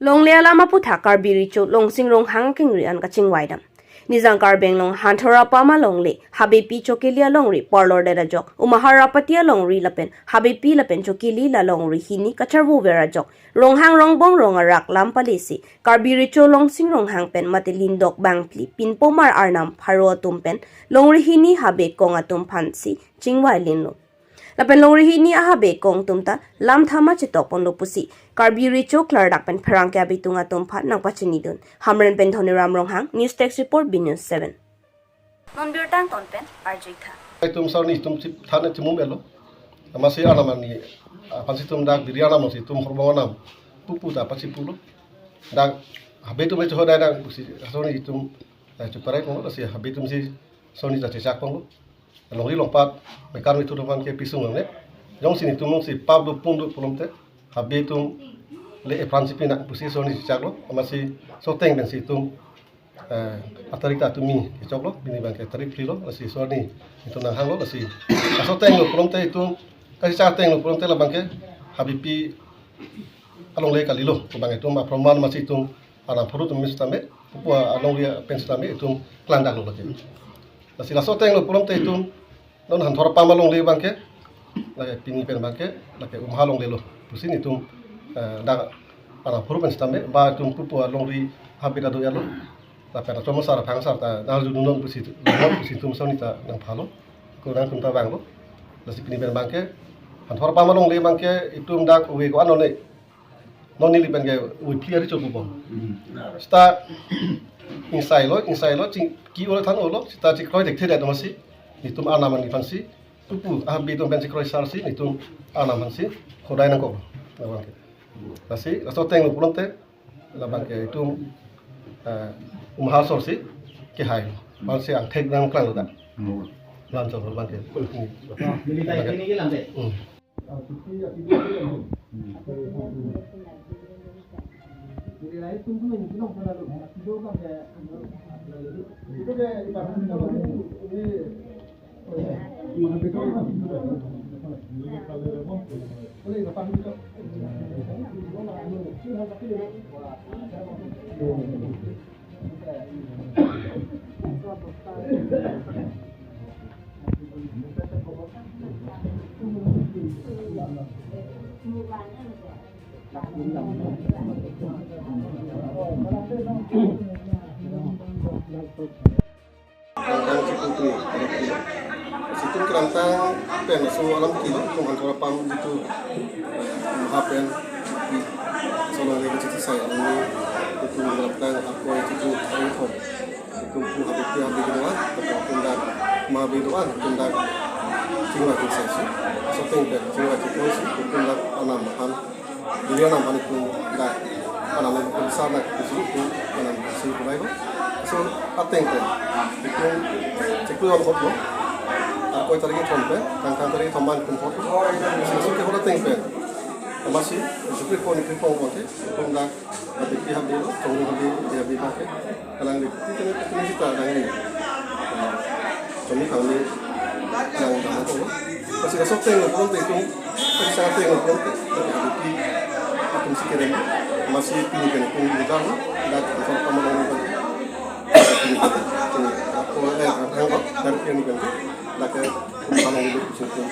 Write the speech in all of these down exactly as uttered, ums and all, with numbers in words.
Longle alam aputhak Karbi Recho Longsing Ronghang akengri an kachingvai dam. Nijang Karbi Anglong Hanthor apam alongle, Habepi Chokeli alongri parlor det ajok, Umahar Apati alongri lapen Habepi lapen Chokeli la longri hini kacharvo ver ajok, Ronghang Rongbong rong arak lam palesi, Karbi Recho Longsing Ronghang pen mate Lindok Bangphli, Pinpomar Arnam Pharo atum pen, longri hini Habe Kong atum aphansi chingvai linlo. Lapen longri hini a-Habe Kong atum ta lam thama chetok ponlo pusi Karbi Recho klardak pen pherangke abitung atum aphan nangpachinidun. Hamren pen Dhoniram Ronghang, News Desk Report, B News seven. Non birta angton pen arjuitha. Itum sarni itum chip than chimum elo. Amatsi anam ani, ah, aphansi itum dak biri anam si itum horbong anam pupu ta pachipulo. Dak Habe atum le chohodai dak pusi sarni itum, eh, chuparai kong si Habe atum si sarni ta chechak konglo. Longri longpat mekar mithu atum aphan ke pisung angne. Jongsi netum si pap do pun do pulote Habe atum le epran si pina pusi sarni chechaklo. Amatsi laso ateng pensi itum, eh, atarik ta tumi kechoklo, pini abangke tarik phli lo, lasi sarni itum nanghanglo, lasi laso atenglo pulote itum, kachechak atenglo pulote labangke Habepi alongle kalilo, labang itum aproman amatsi itum anam pharo atum sitame, pupu alongri pen sitame itum klangdaklo lake. Lasi laso atenglo pulote itum non Hanthor apam alongle abangke, lake pini pen abangke, lake Umahar alongle lo. Pusi netum, eh, dak anam pharo pen sitame, ba itum pupu alongri Habe ta do elo. Lapen achom asar aphang asar ta nangarjudunnon pusi, pusi itum sarni ta nangphalo. Kurang itum ta vanglo. Lasi pini pen abangke, Hanthor apam alongle abangke itum dak ove ko-an non le. Non neli pen ke ove phli ari chokupo. Seta ingsailo, ingsailo, ching ke-olo than-olo, seta chekroi thekthe det amatsi, netum anam ani aphansi, pupu Habe atum pen chekroisarsi, netum anam aphansi chodai nangkok. Labangke. Lasi laso atenglo pulote, labangke itum, eh, Umahar asor si kehai. Bangsi angthek nangklanglo ta. Lam chok labangke. Neli ta ini ke lam de. Hmm. Kramtang chikutri, situ kramtang pen laso alam kilo, kong Hanthor apam jitu, eh, Umahar pen, di, so nang lagi chitu sai, ini, itu kramtang akoi jitu, ini thom. Itum pu Habepi Habe do-an, itum dak Umahar Habe do-an, itum dak chingvai chingsai si. Laso ateng pen chingvai chingkoi si, itum dak anam aphan, biri anam aphan itum dak anam itum sar dak isi itum anam si kulai lo. Laso ateng pen itum chiklo an hot lo. Akoi tarik kethom pen, kangkang tarik kethom an itum hot lo. Laso kehot ateng pen, amatsi chiklo kethom, kethom abangke itum dak Habepi Habe lo, Chongri Habe, Habe abangke. Kalang di, di kami, kami sita nangli. Eh, Chongri Habe nangdampo. Lasi laso atenglo pulote itum, laso atenglo pulote, Habepi atum si kerem, amatsi pini pen itum leader lo, dak Hanthor apam along ni kan. Pini, pini, ako, eh, ang, ang, dari pini kan, dak, eh, Umahar along ni pusi itum,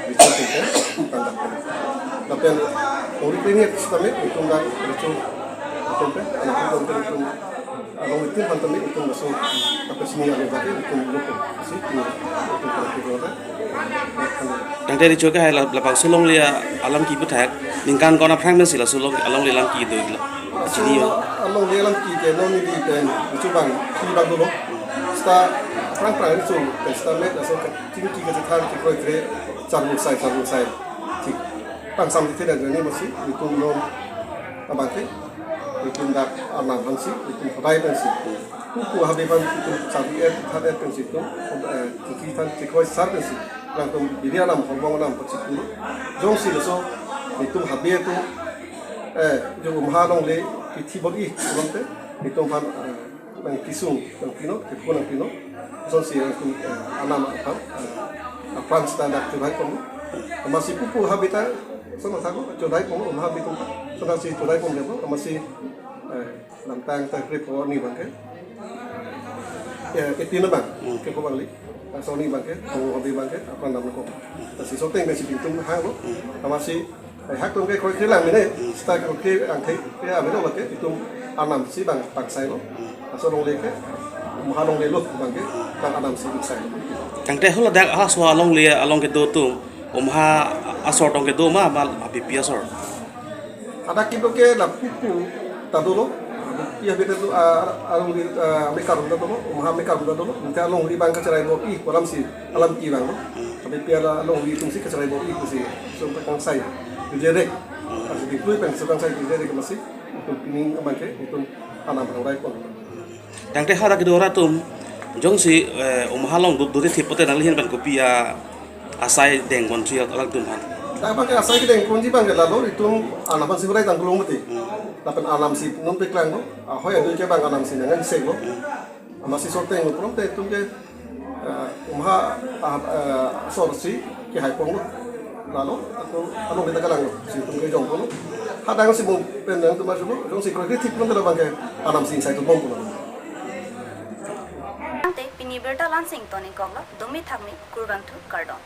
itum, itum, itum, itum, itum. Lapen, ori pini sitame, itum dak, itum, itum, itum, itum, itum, along itum aphan tame itum laso kapesini along tame itum lupo si itum itum pala itum ata. Tangte Recho kehai la-, labangso alongle alam ke aputhak ningkan ko-an aphrang pensi laso along, alongle alam ke do lo. Chini yo. Alongle alam ke ke non neli pen Recho abang, si abang dolo. Seta aphrang aphrang Recho pen seta me laso kachingki kachethan kekroi kre charvo sai, charvo sai. Thik. Pangsam thik thik ajoine amatsi itum non abangke, itum dak anam aphansi, itum chodai pensi. Pupu Habe aphan itum charvi-et, than-et pensi itum, eh, chingki than chikroisar pensi. Nangtum biri anam, horbong anam pachiklo. Jongsi laso itum Habe atum, eh, jong Umahar alongle pithi bor-i pulote, itum aphan, eh, nangkisung, nangpinot, kepho nangpinot. Lasonsi nangtum, eh, anam aphan, eh, aphan seta dak chodai pon. Amatsi pupu Habe ta, lason athak lo, chodai pon, Umahar Habe atum ta. Lasonsi chodai pon dei lo, amatsi Lamtang tangkrep ko ni bangke. Ya, iti na bang, Hmm. ke ko bangli. Aso ni bangke, ko hobi bangke, apa nam ko. Lasi soteng ke si pintum hang lo. Hmm. Amatsi, eh, hak tum ke koi kilang mene, Hmm. seta koi ke angke, ke amene bangke, itum anam si bang pangsai lo. Hmm. Aso longle ke, maha longle lo bangke, bang anam si pangsai lo. Tangte hula dak aso alongle, along kedo atum, umha asor tong kedo ma, ma apipi asor. Ada kido ke lapu pu ta dolo. Pi habit ta do, ah, alongri, ah, mekarum ta dolo, umha mekarum ta dolo. Nanti alongri bang kacherai bor-i, kolam si, alam ki bang lo. Tapi pi ala alongri atum si kacherai bor-i pusi. So, kangsai, kejerek. Pasi diplui pen so kangsai kejerek masih. Itum pining aman ke, itum anam rang rai pon. Tangte hara kedo ra atum, jongsi, eh, umha along du-, duri thip pote nanglihin pen kopi a asai deng ponsi alang atum aphan. Dak bangke asai kedeng ponji bangke lalo itum anam aphan si hurai tang kelong mati. Hmm. Lapen anam si non peklang lo, ahoi adui ke bang anam si nangan sek lo. Hmm. Amatsi soteng lo prom te itum ke, eh, umha, ah, eh, asor si kehai pon lo. Lalo, ako, ano kita kalang lo, si itum ke jong pon lo. Hadang si mo pen nangtum ajo lo, jongsi koi ke thip pon te lo bangke anam si sai tum pon lo. Ante pini birta la-ansi ingtonik kok lo, dumi thakmi kurvangthu kardom.